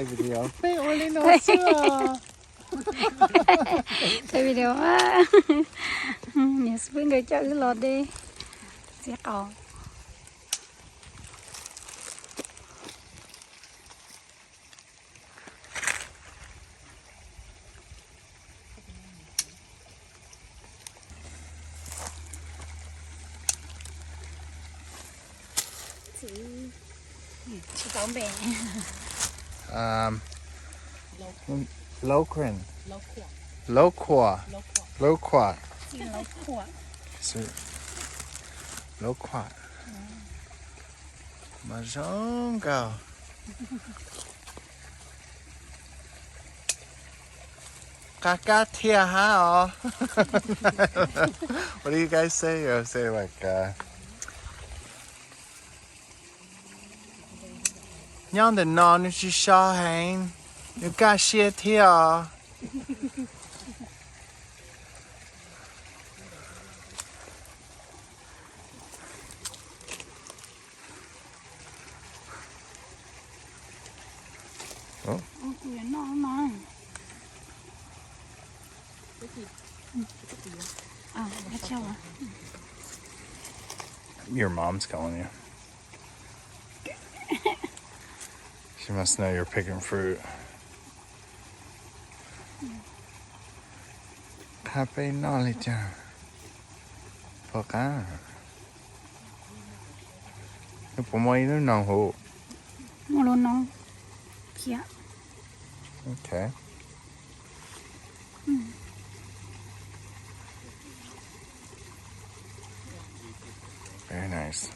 Video. Peb ua li no xwb. Thaij video. Niam xwb nkawd coj wb los de txiv qaub. Tsis tau npe. Um, Locrin. Loqua. Loqua. Txiv Loqua. Txiv Loqua. Mas zoo nkauj. Qab kab thiaj hab os. What do you guys say? You say like, uh, nyob ntawm no nws tsis so heev, nws kaj siab thiab os. Oh. Your mom's calling you. She must know you're picking fruit. Qab peb noj li cas? Pom qab. Nws puas muaj ib lub noog huv? Muaj lub noog thiab. Okay. Very nice.